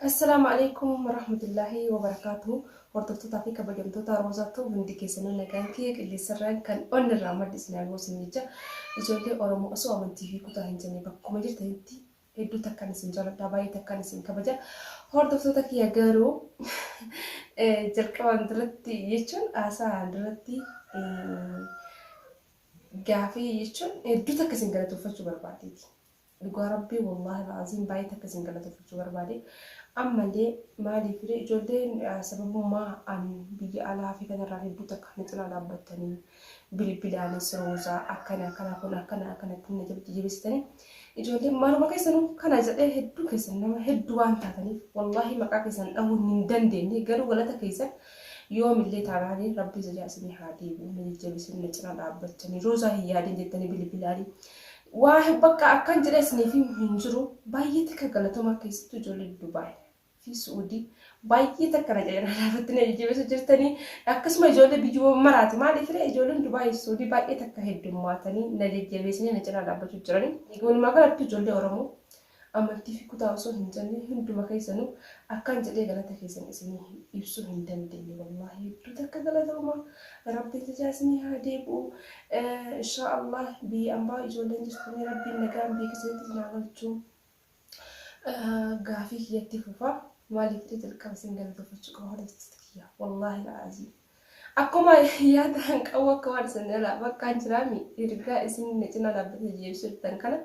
Assalaamu alaikum warahmatullaahi wabarakaatuhu. Hordoftootaa fi kabajamtoota Roozaa Tube, hundi keessanuu nagaan kiyya qilleensarraan kan onni irraa maddi isin haa ga'u jecha. Ijoollee Oromoo osoo amantii fi kutaa hin jenne bakkuma jirtanitti hedduu takkaan isin jaaladha, baay'ee takkaan isin kabaja. Hordoftoota kiyya, garuu jalqabaan duratti jechuun haasa'aan duratti gaafii jechuun hedduu takka isin galatoofachuu barbaadeeti. Dhugaa Rabbii, wallaahi al'aziim, baay'ee takka isin galatoofachuu barbaade. Ammallee maaliif ijoolleen sababummaa an biyya alaa fi kanarraa hedduu takka na cinaa dhaabbattanii, bilbilaanis "Roozaa, akkana akkana, kun akkana akkanatti" na jajjabeessitanii, ijoolleen maaluma keessanuu kana jedhee hedduu keessan nama hedduu waan taataniif, wallaahi maqaa keessan dhahuu hin dandeenye. Garuu galata keessan yoomillee taanaanii Rabbi jajaa isinii haa deebi'u. Na jajjabeessanii, na cinaa dhaabbattanii, "Roozaa, hin yaadin" jettanii bilbilaanii, waa bakka akkan jedhee isiniif hin jiru. Baay'ee takka galatomaa. Keessattuu ijoollee Dubaay fi Su'uudii baay'ee takka na cinaa dhaabbattanii na jajjabeessuu jirtanii. Akkasuma ijoollee biyyuma maraati. Maaliif ree, ijoolleen Dubaay fi Su'uudii baay'ee takka heddummaatanii na jajjabeessanii na cinaa dhaabbachuu jiranii. Walumaa galatti ijoollee Oromoo amantii fi kutaa osoo hin jenne hunduma keessanuu akkaan jedhee galata keessan isinii ibsuu hin dandeenye. Wallaahi hedduu takka galatooma. Rabbiin tajaa isinii haa deebi'u. Inshaa Allah biyya ambaa ijoolleen jirtanii Rabbiin nagaan biyya keessanitti isin haa galchu. Gaafii kiyyatti fufa. Maaliif jalqaba isin galatoofachuu qaba, hordoftoota kiyya? Wallaahi al'aziim. Akkuma yaada hin qabu, akka waan isin irraa bakkaan jiraami ergaa isin na cinaa dhaabbatee jeebisuu jirtan kana,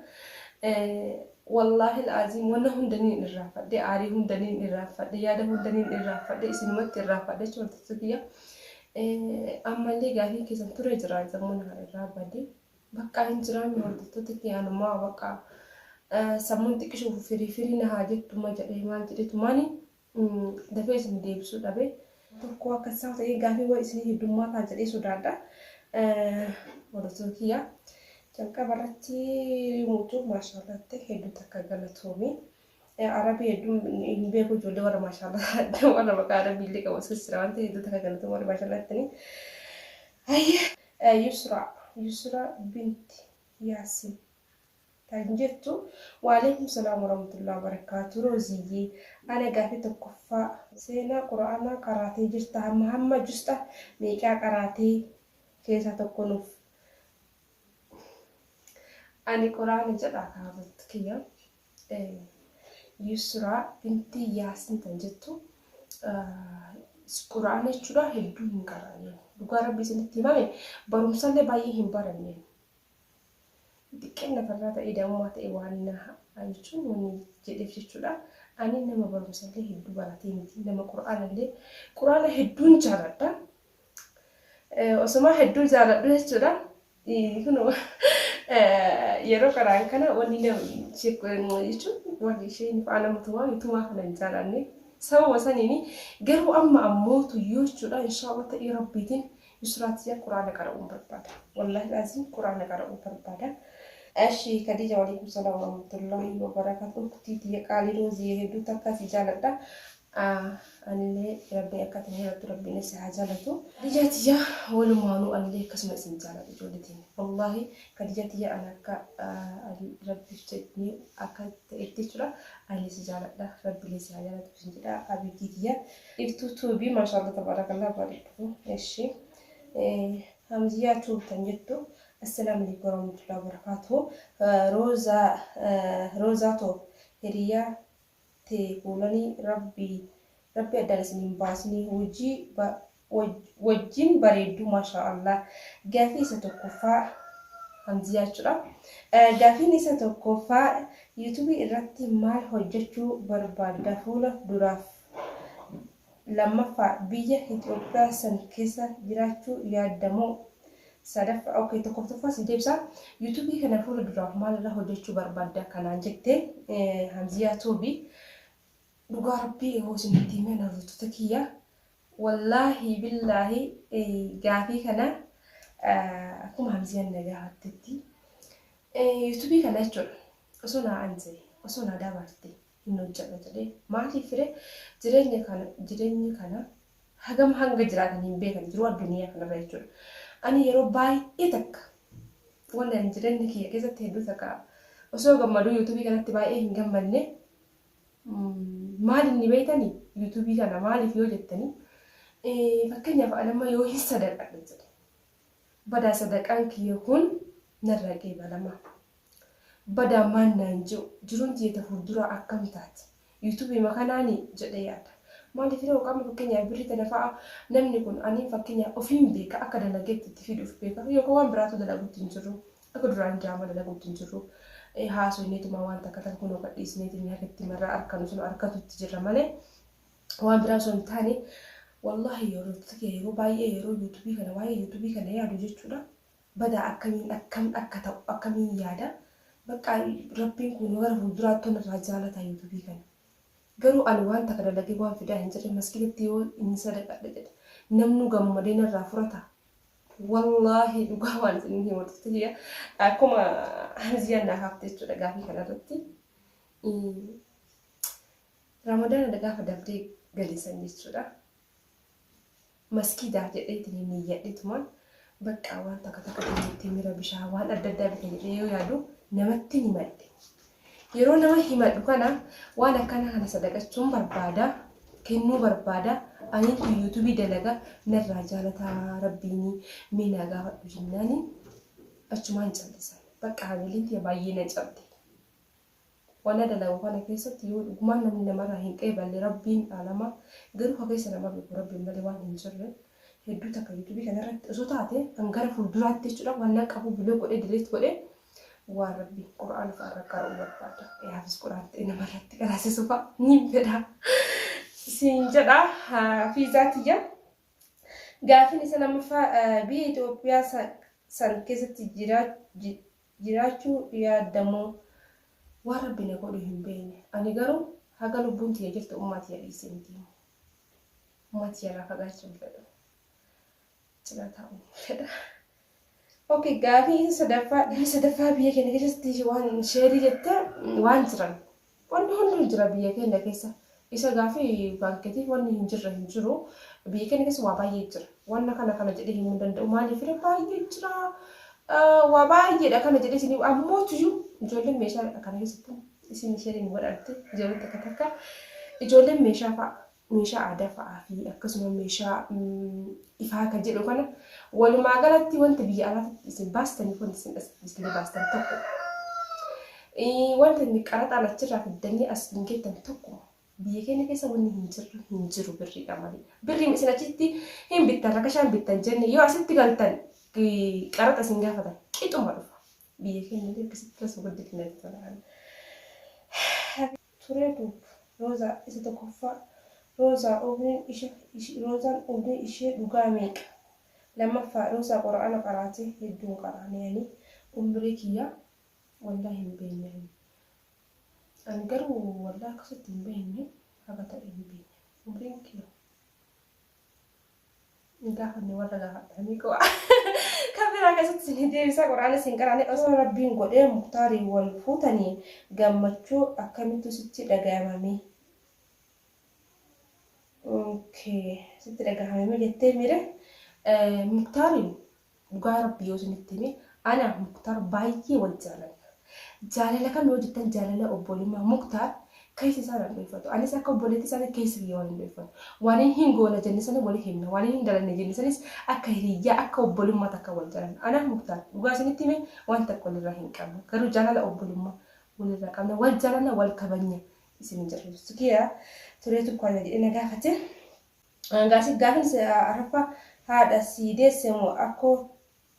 wallaahi al'aziim, wanna hundaniin irraanfadhe, aarii hundaniin irraanfadhe, yaada hundaniin irraanfadhe, isinumatti irraanfadhe jechuudha, hordoftoota kiyya. Ammallee gaafii keessan ture jira, sammuun irraa badee bakka hin jiraanne. Hordoftoota kiyya, bakka sammuun xiqqishuuf firii firii na haa jettuma jedhee maal jedhetumaani dafee isin deebisuu dhabe. Tokko akka isaa ta'ee gaafii waan isinii heddummaa jedhee sodaadha. Hordoftoota kiyya, jalqaba irratti rimuutu maashaallaatti hedduu takka galatoomi. Arabii hedduun hin beeku. Ijoollee warra maashaallaa, warra maqaa arabii illee qabu as jira waan ta'eef, hedduu takka galatoomi warra maashaallaatti. Hayyee, Yusra, Yusra binti Yaasin kan jettu: Waalaikum salaam warahmatullahi wabarakaatu. Rooziyyee, ana gaafii tokkoffaa, seenaa Qura'aanaa qaraatee jirta? Hamma justa meeqaa qaraatee keessaa tokko nuuf? Ani Qura'aana jedha kaabatu kiyya. Yusraa binti Yaasin kan jettu, Qura'aana jechuudha hedduu hin qaraane. Dhugaa Rabbi isinitti himame, barumsallee baay'ee hin baranne. Xiqqeenna farraa ta'ee daa'imummaa ta'e waan jechuun wanni jedheef jechuudha. Ani nama barumsallee hedduu baratee miti. Nama Qura'aanallee, Qura'aana hedduun jaaladha. Osuma hedduu jaaladhu jechuudha. Kunoo yeroo qaraan kana wanni jechuun warri isheen fa'aa nama tumaa tumaa kana hin jaalanne. Sababa saniini garuu amma ammoo tuyyuu jechuudha, inshaallah ta'ee Rabbiitiin Yusraatiyyaa Quraana qara'uun barbaada. Wallaahi laazim Quraana qara'uun barbaada. Ashi Khadija, waalaikum salaam warahmatullahi wabarakatuh. Uktii tiyya qaalii Roozii, hedduu takka si jaaladha. Anillee Rabbiin akka ati jaalattu Rabbiin si haa jaalatu. Khadija tiyya, walumaanuu anillee akkasuma isin jaaladha ijoollee teenya. Wallaahi Khadija tiyya, ana akka Rabbiif jedhanii akka ta'etti jechuudha. Ani si jaaladha. Rabbiilee si haa jaalatu isin jedha. Abidii tiyya. Iftuu Tuubii, maashaallah tabaarakallah, bareedu. Eshi. Hamziyaa Tuub tan jettu: Assalaamu alaikum warahmatullahi wabarakatuh. Roozaa, Roozaa too, hiriyaa tee fuulanii Rabbii Rabbi addaan isin hin baasinii, hojii wajjin bareeddu, maashaa Allah. Gaafii isa tokkoffaa, Hamziyaa jechuudha. Gaafiin isa tokkoffaa, yuutuubii irratti maal hojjechuu barbaadda fuula duraaf? Lammaffaa, biyya Itoophiyaa san keessa jiraachuu yaaddamoo? Sadaffaa, okay, tokkoffaa si deebisa. Yuutuubii kana fuula duraaf maalirra hojjechuu barbaadda kanaan jette Hamziyaa Tuubii. Dhugaa Rabbii yoo isinitti himee, hordoftoota kiyya, wallaahi billaahi, gaafii kana akkuma Hamziyaan na gaafattetti, yuutuubii kana jechuudha osoo naa anjee, osoo naa dabarte hin hojjedha jedhee. Maaliif fire, jireenya kana, jireenyi kana hagam hanga jiraatan hin beekan jiru addunyaa kanarra jechuudha. Ani yeroo baay'ee takka wanni ani jireenya kiyya keessatti hedduu takka osoo gammaduu yuutuubii kanatti baay'ee hin gammanne. Maal inni beektanii yuutuubii kana maaliif yoo jettanii, fakkeenyaaf anamma yoo hin sadaqadha jedhe, badaa sadaqaan kiyya kun narra qeebalama. Badaa maal naan jiru, jiruun tiyya fuulduraa akkam taati yuutuubii makanaani jedhee yaada. Maaliif yeroo qaama fakkeenyaaf birrii tana fa'a namni kun ani fakkeenyaaf ofiin beeka, akka dalageetti itti fiduuf beeka, yookaan waan biraatu dalaguutti hin jiru, akka duraan diraamaa dalaguutti hin jiru. Haasofneetuma waan takka takka kunoo gadhiisneetiin haga itti marraa harkanu sun harkatutti jirra malee waan biraa osoo hin taane. Wallaahi yeroo baay'ee yeroo yuutuubii kana, waa'ee yuutuubii kana yaadu jechuudha. Badaa akkamiin akkam akka ta'u akkamiin yaada. Bakka Rabbiin kun gara fuulduraatti irraa jaalata yuutuubii kana. Garuu ani waan takka dalagee waan fidaa hin jirre maskiitti yoo inni sadaqadha jedhe, namnu gammadee narraa furata. Wallaahi dhugaa waan isin himatu akkuma Hamziyaan naa kaafte jechuudha gaafii kanarratti. Ramadaana gaafa dabree galisan jechuudha. Maskiidaaf jedheetiin niyyadheetumaan bakka waan takka takka jettee mira bishaan waan adda addaa bita jedhee yoo yaadu namatti himadhe. Yeroo nama himadhu kana waan akkana kana sadaqachuun barbaada, kennuu barbaada. Ani kun yuutuubii dalaga, narraa jaalataa Rabbiini mee naa gaafadhu jennaani achumaan callisan. Bakka hamileen tiyya baay'ee na cabde. Waan dalagu kana keessatti yoo dhugumaan namni namarraa hin qeeballe Rabbiin dhaalama, garuu ka keessa nama beeku Rabbiin malee waan hin jirre hedduu takka yuutuubii kanarratti osoo taate kan gara fuulduraatti jechuudha waan nan qabu biloo godhee dileet godhee waan Rabbi Qura'aana fa'a irra qara'uu barbaada. Haafis Qura'aan ta'e namarratti qaraasisu fa'a ni fedha. Siin jedha fiizaa tiyya. Gaafiin isa lammaffaa, biyya Itoophiyaa san keessatti jiraachuu yaaddamoo? Waan Rabbi na godhu hin beekne. Ani garuu haga lubbuun tiyya jirtu ummaa tiyya dhiisee hin deemu. Ummaa tiyya irraa fagaachuu hin fedhu. Cinaa taa'uu hin fedha. Okay, gaafii isa sadaffaa, biyya sadaffaa biyya keenya keessatti waan sheerii jette waan jiran. Wanni hunduu jira biyya keenya keessa. Isa gaafii baankeetiif wanni hin jirre hin jiru. Biyya keenya keessa waa baay'ee jira. Wanna kana kana jedhee himuu hin danda'u. Maaliif baay'ee jira. Waa baay'eedha kana jedhee isin ammoo tuyyuu ijoolleen meeshaa kana keessatti isin sheeriin godhatte ijoolleen takka takka ijoolleen meeshaa fa'a, meeshaa aadaa fa'aa fi akkasuma meeshaa ifaa kan jedhu kana, walumaa galatti wanti biyya alaatti isin baastaniif wanti isin isin baastan tokko. Wanta inni qaraxaan achirraa fiddanii as hin geettan tokko. Biyya keenya keessa wanni hin jirre hin jiru birriidha malee. Birriin isin achitti hin bittan, rakashaan bittan jenne, yoo asitti galtan qaraxa isin gaafatan, qixuma dhufa. Biyya keenya illee akkasitti osoo guddifne tola. Turee duub Roozaa isa tokkoffaa, Roozaa umriin ishee Roozaan umriin ishee dhugaa meeqa? Lammaffaa, Roozaa Qura'aana qaraate hedduun qaraane? Ani umrii kiyya wallaahi hin beekne. Ani garuu wallaahi akkasitti hin beekne, haga ta'e hin beekne. Umriin kiyya hin gaafanne, warra gaafadhanii qo'a. Kan biraa keessatti isin deebisa. Quraana isin qaraane osoo Rabbiin godhee Muktaarii wal fuutanii gammachuu akkamittu sitti dhagayamame? Okay, sitti dhagahame jettee mire Muktaariin dhugaa Rabbi yoo isinitti hime, ana Muktaar baay'ee wal jaalanna. Jaalala kam yoo jettan, jaalala obbolummaa. Muktaar keessa isaa nan dhoyfatu. Anis akka obboleettii isaanii keessa kiyya waan hin dhoyfatu. Waan hin goona jenne sana walii himna. Waan hin dalanne jenne sanis akka hiriyyaa, akka obbolummaa takka wal jaalanna. Ana Muktaar dhugaa isinitti hime, waan takka walirraa hin qabnu. Garuu jaalala obbolummaa walirraa qabna. Wal jaalanna, wal kabanya. Isin jedhu. Kiyya tureetu kana jedhee na gaafate. Gaafin arfaffaa, haadha sii deesse moo akkoo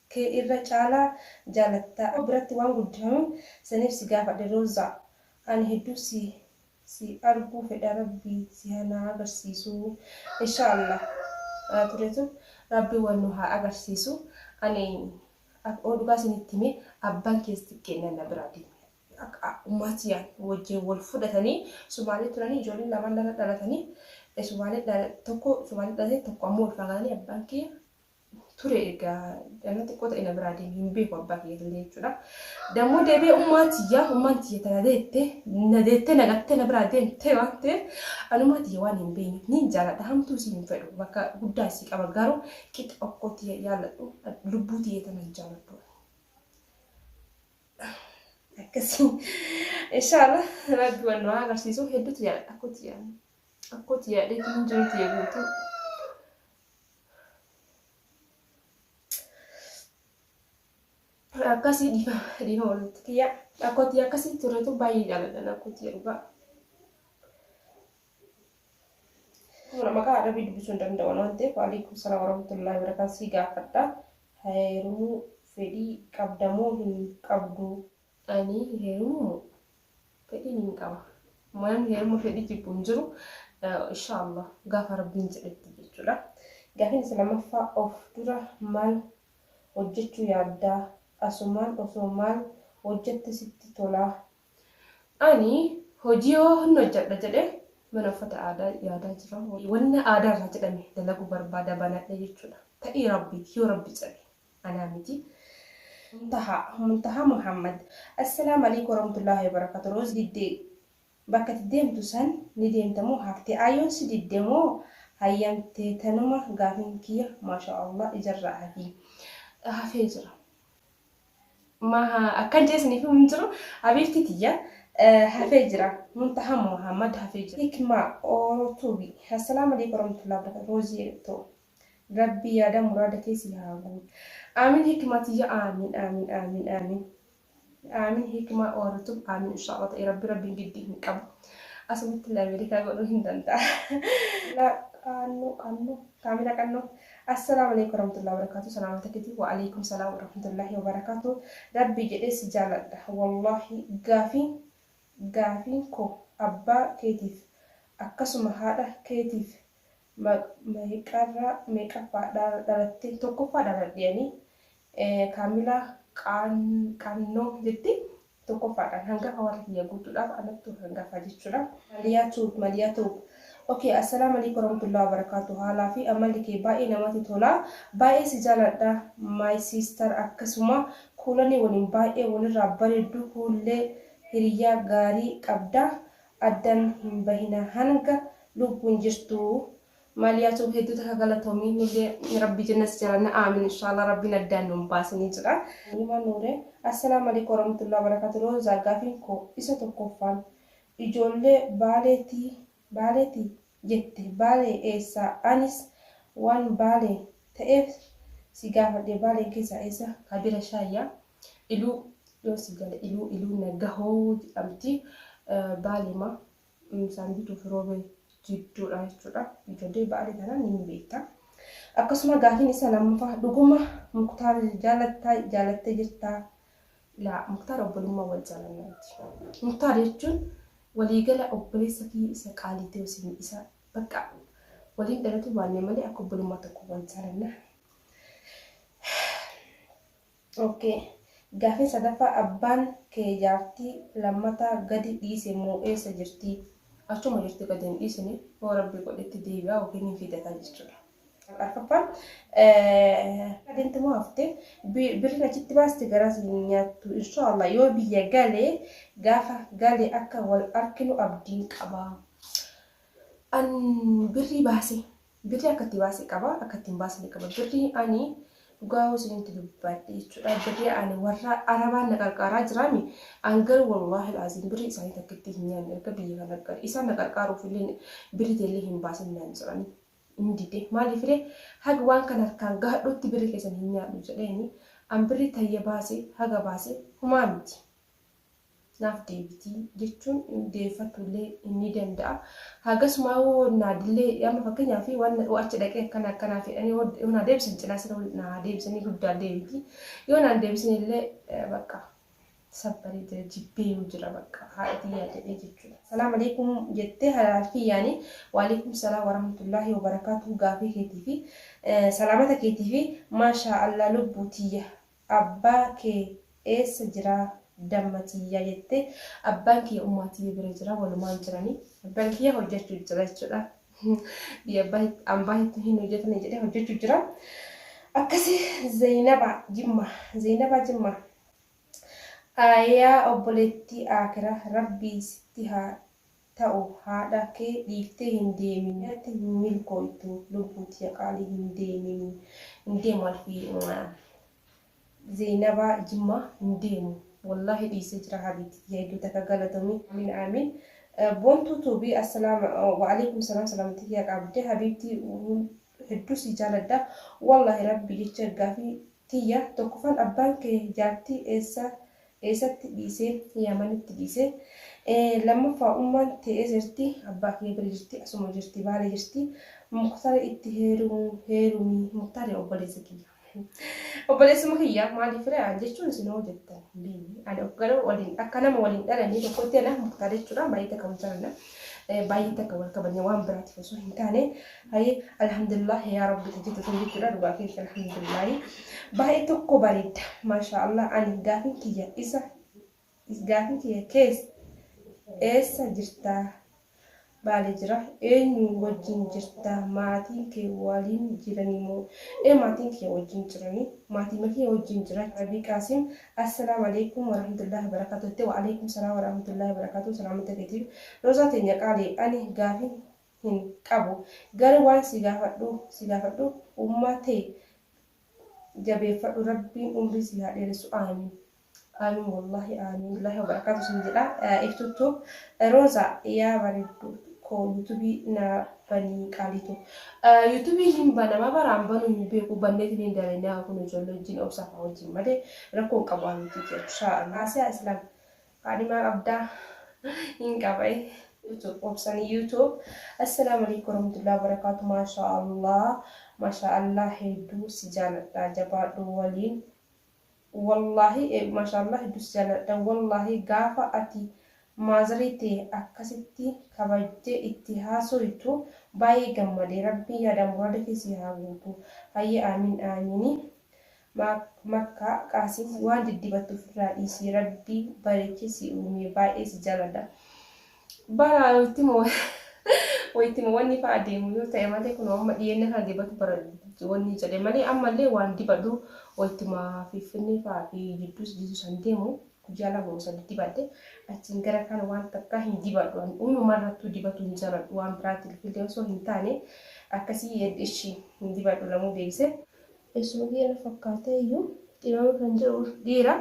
kee irra caalaa jaalattaa? Biratti waan guddifamu saniif si gaafadhe. Roozaa, ani hedduu si arguu fedha, Rabbii si haa agarsiisu inshaallah. Tureetu Rabbii wal nu haa agarsiisu. Ani dhugaa isinitti hime, abbaan keessatti kennan na biraa deeme. Ummaatiyaan wajjin wal fudhatanii Sumaalee turanii, ijoolleen lamaan narra dhalatanii Sumaalee, tokko Sumaalee dhalate, tokko ammoo ulfaa galanii. Abbaan kiyya ture egaa dhala xiqqoo ta'e na biraa deeme, hin beeku abbaa kiyya illee jechuudha. Dammoo deebi'ee ummaa tiyya, ummaan tiyya tana deette na deettee na gattee na biraa deemtee waan ta'eef ani ummaa tiyya waan hin beekne niin jaaladha, hamtuu isii hin fedhu, bakka guddaa isii qaba, garuu qixa okkoo tiyya jaaladhu, lubbuu tiyya tana hin jaaladhu. Akkasii. Inshaallah rabbi wal nu haa agarsiisu hedduutu jaalladha akkootti jaalladha. Akkootti yaadheetu hin jirutti guutuu. Akkasii dhiifama dhiifama walitti kiyya. Akkootti akkasii turetu baay'ee jaalladha akkootti dhugaa. Maqaa Arabii dubbisuu hin danda'u waan ta'eef waalaikum salaam warahmatullahi wabarakatuh si gaafadha. Heerumuu fedhii qabdamoo hin qabdu? Ani heerumuu fedhii hin qaba. Namni heeruma fedhii jibbu hin jiru. Inshaallah gaafa Rabbiin jedhetti jechuudha. Gaafiin isa lammaffaa of dura maal hojjechuu yaaddaa? Asumaan osoo maal hojjette sitti tolaa? Ani hojii yoo hin hojjedha jedhe mana uffata aadaa yaadaa jira. Wanna aadaa irraa jedhame dalaguu barbaada banadhe jechuudha. Ta'ii Rabbiiti yoo Rabbi jedhe anaa miti. Muntahaa Muntahaa Muhammad. Assalaamu alaikum warahmatullahi wabarakatuh. Roos diddee bakka itti deemtu san ni deemta moo hafte? Ayyoon si didde moo hayyamte tanuma gaafiin kiyya maasha Allah ijarraa hafi. Hafee jira. Ma akkan jeesniif hin jiru habiibti tiyya hafee jira. Muntahaa Muhammad hafee jira. Hikmaa Orotubi. Assalaamu alaikum warahmatullahi wabarakatuh. Roozii ta'u. Rabbi yaada muraada keessi haa guutu. Aamin hikmaa tiyya aamin aamin aamin aamin. Aamin hikmaa Orotub aamin inshaallah ta'e rabbi rabbiin giddii hin qabu. Asumatti illee Ameerikaa godhuu hin danda'a. Qannoo qannoo kaamila qannoo. Assalaamu alaikum warahmatullahi wabarakatuh. Salaamata keeti wa alaikum salaam warahmatullahi wabarakatuh. Rabbi jedhee si jaaladha. Wallahi gaafiin koo abbaa keetiif akkasuma haadha keetiif meeqarraa meeqaffaa dhalatte tokkoffaa dhaladheeni kaamila qannoo jetti tokkoffaadhaan hangafa warra kiyya guutuudhaaf anattu hangafa jechuudha. Maliyaa tuub Maliyaa tuub. Okay, assalaamu alaikum warahmatullahi wabarakatuh. Haalaa fi amalli kee baay'ee namatti tola. Baay'ee si jaaladha my sister akkasuma kuulanii waliin baay'ee walirraa bareeddu kuullee hiriyaa gaarii qabda. Addan hin bahina hanga lubbuun jirtu. Maliyaa tuub hedduu takka galatoomii nullee rabbi jenna si jaalanna aamin inshaallah rabbiin addaan nuun baasinii jedha. Nima Nuure assalaamu alaikum warahmatullahi wabarakatuh. Roozaa gaafiin koo isa tokkoffaan ijoollee baaleetii jette baalee eessa anis waan baalee ta'eef si gaafadhe baaleen keessaa eessa kabira shaayyaa iluu yoo si gale iluu iluu nagahoo jedhamti baaleema isaan bituuf roobee jidduudha jechuudha. Ijoollee baalee tanaan ni beekta. Akkasuma gaafiin isa lammaffaa dhuguma Muktaar jaalattee jirtaa? Laa Muktaar obbolummaa wal jaalannaati. Muktaar jechuun waliigala obboleessa fi isa qaalii ta'e isa bakka waliin dhalatu baanne malee akka obbolummaa tokko wal jaalanna. Okay. Gaafiin sadaffaa abbaan kee jaartii lammataa gadi dhiise moo eessa jirti? Achuma jirti gadi hin dhiisine yoo rabbi godhetti deebi'aa yookiin hin fidata jechuudha. Arfaffaan adeemtu moo hafte birriin achitti baaste garas hin nyaattu inshaallah yoo biyya galee gaafa galee akka wal arkinu abdiin qaba. An birrii baase birrii akka itti baase qaba akka ittiin baasne qaba birrii ani dhugaa isinitti dubbadhe jechuudha birrii ani warra arabaan na qarqaaraa jiraami an garuu wallaahi alaaziim birrii isaanii takka itti hin nyaanne erga biyya kana gale isaan na qarqaaruuf illee birrii illee hin baasin naan jedhani. Hin dide maaliif ree haga waan kana harkaan gahadhutti birrii keessan hin nyaadhu jedheeni an birrii tayya baase haga baase humaa miti. Naaf deebitii jechuun deeffachuu illee ni danda'a. Hagasuma yoo naadillee amma fakkeenyaaf waan achi dhaqee akkana akkanaa fedhanii yoo naa deebisan cinaa sana naa deebisanii guddaallee miti. Yoo naan deebisan illee bakka sabbaree jira jibbee jira bakka haadha tiyyaa jedhee jechuudha. Salaam alaikum jettee halaal kiyyaani waalaikum salaam warahmatullahi wabarakatuh gaafii keetii fi salaamata keetii fi maashaa Allah lubbuu tiyya abbaa kee eessa jiraa damma tiyya jettee abbaan kiyya ummaa tiyya bira jira walumaan jiranii abbaan kiyya hojjechuu jira jechuudha. Biyya ambaa hin hojjetanii jedhee hojjechuu jira. Akkasi Zainaba Jimma Zainaba Jimma. Aayaa obboleettii akira rabbii sitti haa ta'u haadha kee dhiiftee hin deemin. Ati milkooytu lubbuu tiyya qaalii hin deemin. Hin deemu alfii Zainaba Jimma hin deemu. Wallaahi dhiisee jira habiibti hedduu takka galatoomii. Amiin amiin. Boontuu tuubii assalaam wa'alaikum salaam salaamtii kiyya qabdee habiibtii hedduu si jaaladha. Wallaahi rabbi jecha gaafii tiyya tokkoffaan abbaan kee jaartii eessa eessatti dhiisee Yamanitti dhiisee. Lammaffaa ummaan ta'ee jirti abbaa kee bira jirti asuma jirti baala jirti Muktaara itti heerumii Muktaari obboleessa kiyya. Obboleessuma kiyya maaliif re'aan jechuun isin hoo jettan hin beekne. Ani of garuu waliin akka nama waliin dhalanii tokkotti ana Muktaar jechuudha baay'ee takka wal jaalanna. Baay'ee takka wal kabajna waan biraatiif osoo hin taane hayyee alhamdulillah yaa rabbi tajjete sun jechuudha dhugaa keessa alhamdulillah. Baay'ee tokko bareedda maashaa Allah ani gaafin kiyya isa gaafin kiyya keessa eessa jirtaa Baale jira. Eenyu wajjin jirta? Maatiin kee waliin jiranii moo? Ee maatiin kiyya wajjin jiranii. Maatii kiyya wajjin jira. Rabii Qaasim. Assalaamu alaikum warahmatullahi wabarakatuh. Jettee wa alaikum salaam warahmatullahi wabarakatuh. Salaamata keetiif. Roozaa teenya qaalii ani gaafii hin qabu. Garuu waan si gaafadhu ummaa ta'e jabeeffadhu rabbiin umrii si haa dheeressu. Aamiin. Amiin wallahi amiin. Wallahi wabarakatuh sin jedha. Iftuttu Rooza yaa bareeddu koo yuutubii na banii qaaliitu. Yuutubii hin banama baraan banuu hin beeku banneetiin hin dalinaa kun ijoollee wajjin obsaa fa'aa wajjin malee rakkoo hin qabu waan nuti jechuudha. Asiyaa Islaam kaadhimaa qabdaa hin qabae. YouTube obsanii YouTube. Assalaamu alaikum warahmatullahi wabarakatuh. Maasha Allah. Maasha Allah hedduu si jaaladha jabaadhu waliin. Wallaahi maashaallah hedduu si jaaladha. Wallaahi gaafa ati maazarii ta'e akkasitti kabajjee itti haasoytu baay'ee gammade. Rabbiin yaada muraada kee si haa guutu. Hayyee amiin amiini. Makkaa Qaasim waan diddibattu ofirraa dhiisii rabbii bareechee si uume baay'ee si jaaladha. Bara wayittima wanni fa'a deemu yoo ta'e malee kun amma dhiyeenya kana dibatu bara wanni jedhe malee ammallee waan dibadhu wayittima Finfinnee fa'aa fi jidduus jidduu san deemu guyyaa lama sadi dibadhe achiin gara kana waan takka hin dibadhu. Uumamaa irrattuu dibatu hin jaaladhu waan biraatti illee osoo hin taane akkasii ishii hin dibadhu lamuu deebise. Eessuma kiyya na fakkaatee iyyuu dhimama kan jedhu dhiira.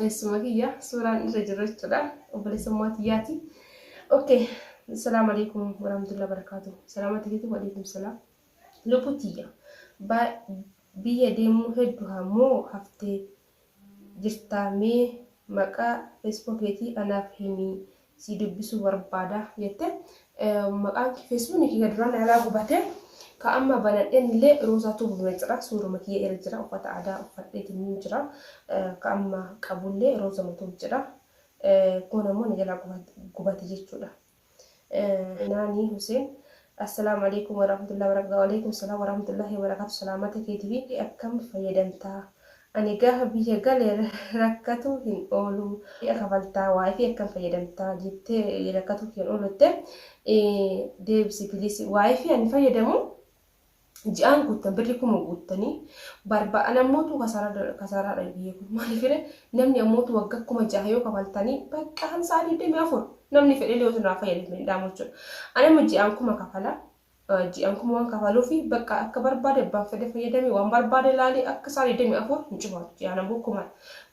Eessuma kiyya suuraan irra jiru jechuudha. Obboleessa maatiyyaati. Okay. Assalaamu alaikum warahmatullahi wabarakatuh. Salaamati keetii waalaikum salaam. Lubbuu tiyya. Biyya deemuu hedduu moo haftee jirtaa mee maqaa feesbuukeetii anaaf himii si dubbisuu barbaada jette. Maqaan feesbuukni kiyya duraan alaa gubate ka amma banadheen illee Roozaatu bumee jira. Suuruma kiyya irra jira. Uffata aadaa uffadheetiin ni jira. Ka amma qabullee Rooza Matuuf jedha. Kun ammoo na jalaa gubate jechuudha. Naanii Hussein. Assalaamu alaikum warahmatullahi wabarakatuh. Waalaikum salaam warahmatullahi wabarakatuh. Salaamata keetii fi akkam fayyadamtaa? Ani gaafa biyya gale rakkatu hin oolu. Kafaltaa waayifii akkam fayyadamtaa jettee rakkatu hin oolutte deebisi please. Waayifii ani fayyadamu ji'aan guuttan birri 1000 guuttanii barba'an ammootu kasaaraadha biyya kun maaliif namni ammootu waggaa 6000 yoo kafaltanii bakka hamsaa 24 namni fedhe illee osoo naa fayyadame hin dhaamu jechuudha. Ani amma ji'aan 1000 kafala. Ji'aan 1000 waan kafaluufi bakka akka barbaade abbaan fedhe fayyadame waan barbaade laalee akka isaa 24 hin cufaatu ji'aan ammoo 1000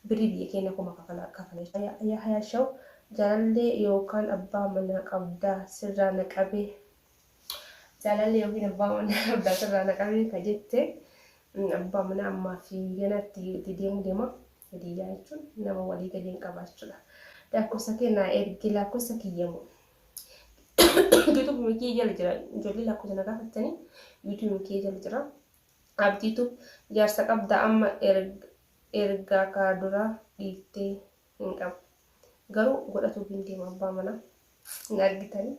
birrii biyya keenya 1000 kafala kafala. Yaa hayaashaw jaalallee yookaan abbaa manaa qabdaa sirraa na qabee. Jaalallee yookiin abbaa manaa qabdaa sirraa na qabee ka jette abbaa manaa ammaa fi ganatti itti deemu deema. Hidiyyaa jechuun nama walii gadi hin qabaachuudha. Lakkoofsa kee naa ergi lakkoofsa kiyyamu. YouTube kiyya jala jira. Ijoollee lakkoofsa na gaafattanii YouTube kiyya jala jira. Abdiitu jaarsa qabda amma ergaa kaa dura dhiiftee hin qabu. Garuu godhatuuf hin deemu abbaa manaa. Hin argitanii.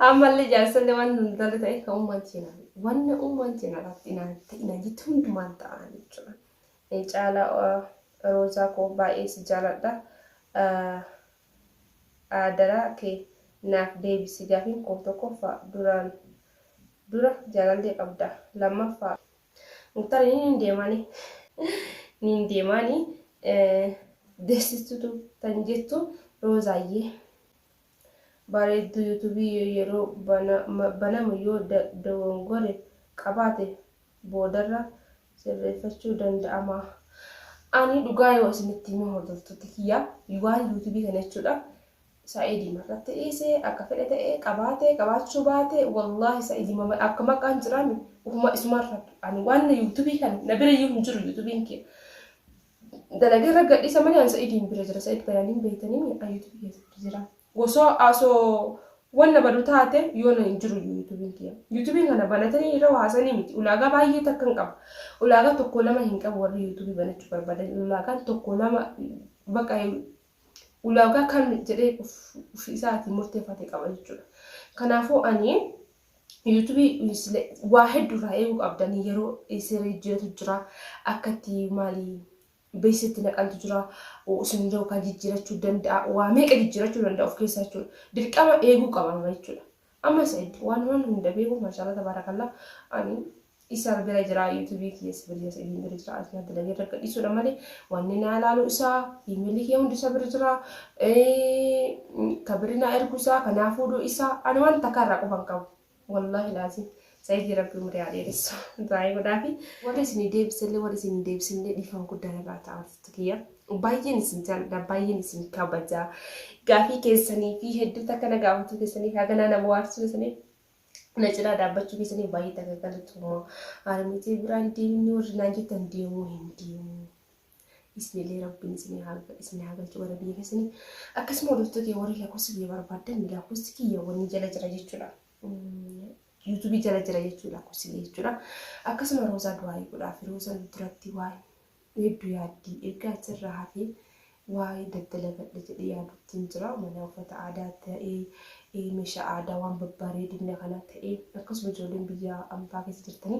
Ammallee jaarsallee waan daldala ta'e kan uumaan cinaa. Wanna uumaan cinaa ta'inaa jettu hundumaan ta'an jechuudha. Caalaa Roozaa koo baay'ee si jaaladha. Aadaraa kee naaf deebisi gaafiin koo tokkoffaa duraan dura jaalallee qabda. Lammaffaa Muktaar ni deemaani. Ni deemaani. Deessistutu tan jettu Roozaayyee. Bareedduu yuutuubii yeroo banamu yoo dogongore qabaate boodarra sirreeffachuu danda'ama. Ani dhugaa yoo isinitti hime hordoftoota kiyya waan yuutuubii kana jechuudha. Sa'idii irratti dhiisee akka fedhe ta'ee qabaatee qabaachuu baate wallaahi sa'idii akka maqaan jiraame ufuma isumarratti ani waan yuutuubii kana na bira iyyuu hin jiru yuutuubiin kiyya. Dalagee irra gadhiisa malee ani sa'idiin bira jira sa'id bayaaniin beektanii ani yuutuubii keessatti jira. Osoo asoo wanna badu taate yoo na hin jiru yuutuubiin kiyya. Yuutuubiin kana banatanii irra haasanii miti ulaagaa baay'ee takka hin qabu. Ulaagaa tokko lama hin qabu warri yuutuubii banachuu barbaadan ulaagaan tokko lama bakka ulaagaa kan jedhee of isaatii murteeffate qaba jechuudha. Kanaafuu ani yuutuubii waa hedduurraa eeguu qabdanii yeroo seera jijjiiratu jira akkatti maali beeksisatti naqantu jira isin yookaan jijjiirachuu danda'a waa meeqa jijjiirachuu danda'a of keessaa jechuudha. Dirqama eeguu qaba jechuudha. Amma Sa'id waan waan hunda beeku maashaallah tabaarakallaa ani isa bira jira yuutuubii kiyya bira jira Sa'idiin bira jira asuma dalagee irra gadhiisuudha malee wanni naa ilaalu isaa iimeelii kiyya hundi isa bira jira ka birri naa ergu isaa ka naa fuudhu isaa ani waan takka irraa qofa hin qabu wallaahi laazim Sa'idii rabbi umurii haa dheeressu du'aayii godhaafi warri isinii deebisellee warri isin hin deebisinillee dhiifama guddaan irraa ta'a hordoftoota kiyya baay'een isin jaalladha baay'een isin kabaja gaafii keessanii fi hedduu takka na gaafachuu keessanii haganaa na bohaarsuu keessanii na cinaa dhaabbachuu keessanii baay'ee takka galatoomaa. Harmeetee biraan deemni warri naan jettan deemuu hin deemu. Isinillee rabbiin isin haa galchu gara biyya keessanii. Akkasuma hordoftoota kiyya warri lakkoofsa kiyya barbaaddan lakkoofsi kiyya wanni jala jira jechuudha. Yuutuubii jala jira jechuudha lakkoofsi kiyya jechuudha. Akkasuma Roozaa du'aayii godhaaf Roozaan duratti waa'ee hedduu yaaddii erga achirraa hafee waa'ee daddalagadha jedhee yaaduttiin jira. Mana uffata aadaa ta'ee meeshaa aadaa waan babbareedina kana ta'ee akkasuma ijoolleen biyya ambaa keessa jirtanii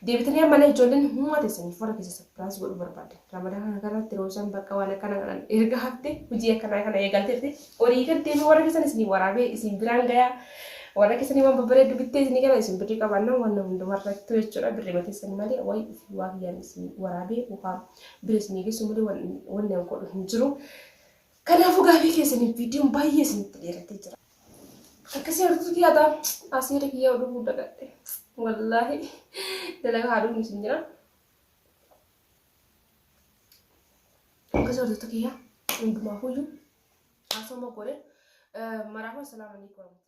deebitanii ammallee ijoolleen humna teessaniif warra keessa sapiraas godhuu barbaadan. Ramadaan kana kanatti Roozaan bakka waan akkana kanaan erga hafte hojii akkanaa kana eegalteerti. Olii gad deemee warra keessan isinii waraabee isin biraan gayaa. Warra keessanii waan babbareeddu bittee isinii kana isin birrii qabaannaan waan hundumarrattuu jechuudha birrii mateessanii malee wayi ofii waa kiyyaan isin waraabee yookaan bira isinii geessu malee wanni an godhu hin jiru. Kanaafuu gaafii keessaniif viidiyoon baay'ee isinitti dheeratee jira. Akkasii hortuu kiyyaa ta'a. Asiira kiyyaa dhuguu dagadhe. Wallaahi dalagaa haa dhugnu isin jira. Akkasii hortuu kiyyaa hundumaafuyyuu haasawuma godhe. Maraafuu assalaamu alaikum warahmatullahi.